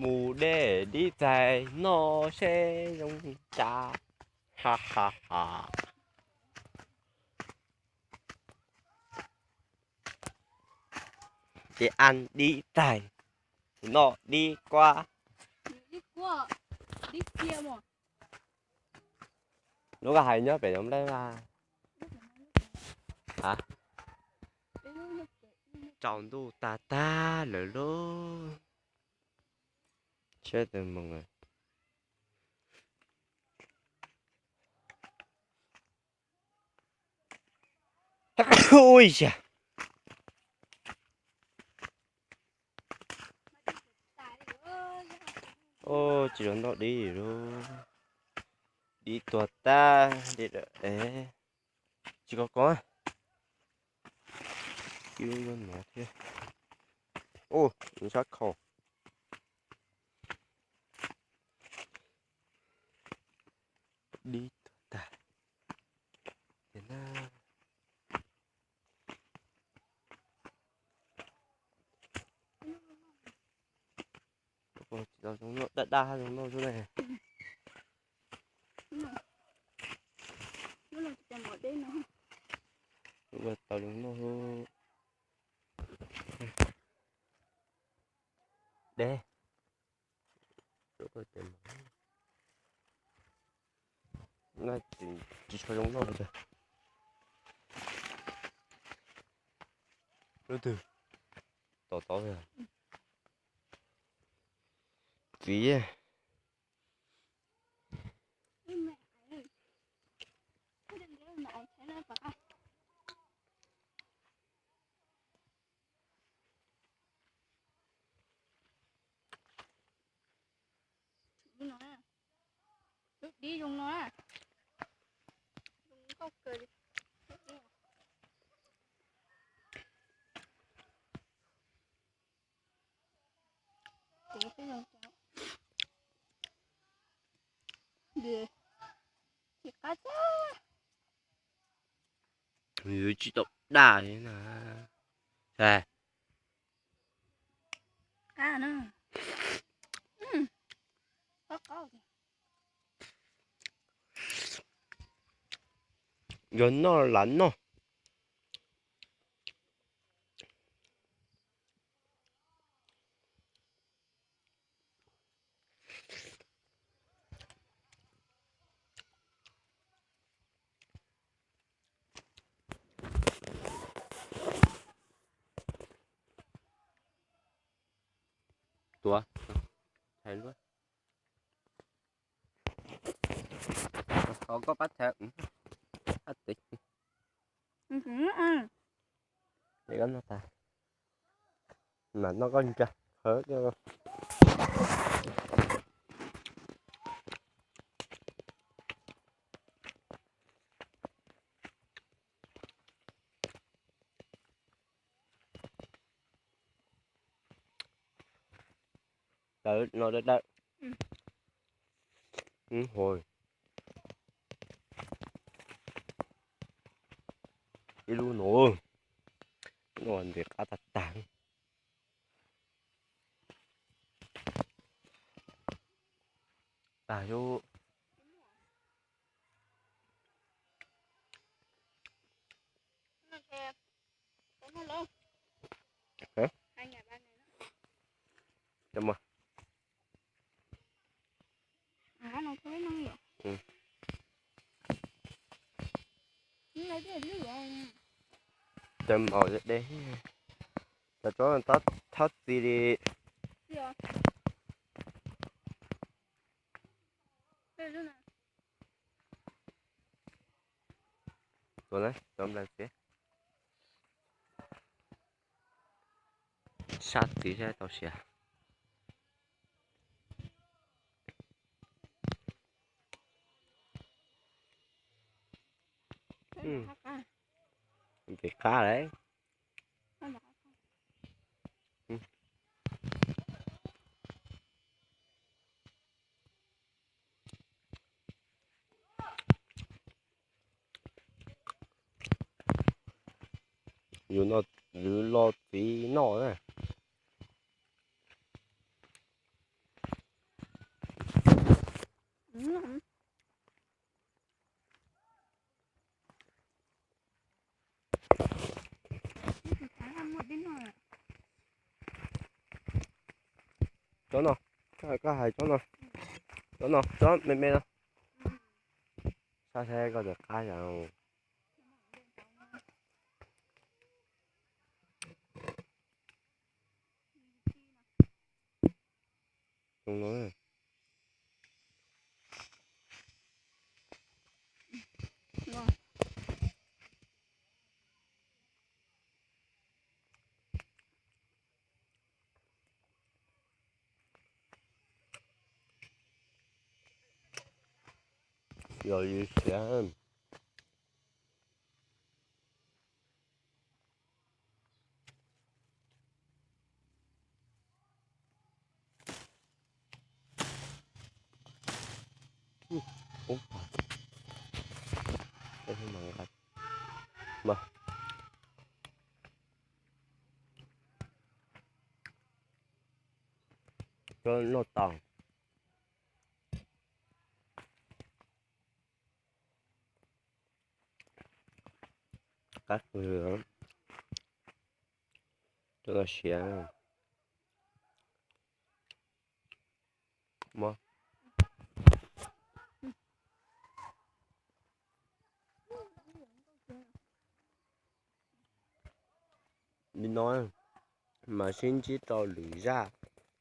Mus deb dib txaig noj seb zoo cas. Ha ha ha. Ces ăn dib txaig, noj dib kuab. Lub koj hais nyob pem Nplog a? Tsaus ntuj tag tag lawm lauj. Sab tes moos. Ui yas. Tsis los ntoj dib li, dib tuag tag li. Tsis kov kov. Ib lub nyob no thiab. Ua, sab khau. Dib tuag tag. Tsis tau zoo noj, daj daj zoo noj xwb ne. Tau zoo noj xwb. Deb. Tsis tshua zoo noj li. Lub twg? Tom tod. Txiv. Lub dib zoo no na. Zoo nkauj kawg li. Kuv xwb zoo cov. Tsis qab txag. Yus tsis tau daj li na. Qab na. Qab qab. Yog noj lam noj. Tuav, hais luaj. Thov koj pab thaij, pab thaij. Mam noj koj ntsa. Tawv no dawb dawb. Ib lub no, no ntes qab tag tag. Tag lub. Cov maum deb, cov tsob thab txi li. Tuav na, cov nplaig txiv. Sab txiv sab tau siav. Nqis qab lawm. Yus no, yus los txiv noj na. Tsob no, koj hais tsob no, tsob no, tsob me me no. Saib saib koj tus qab yom. Yog li siav. Noj tau. Qab kawg, cov no siav. Li no mas sib ntsib rau lwm zaj.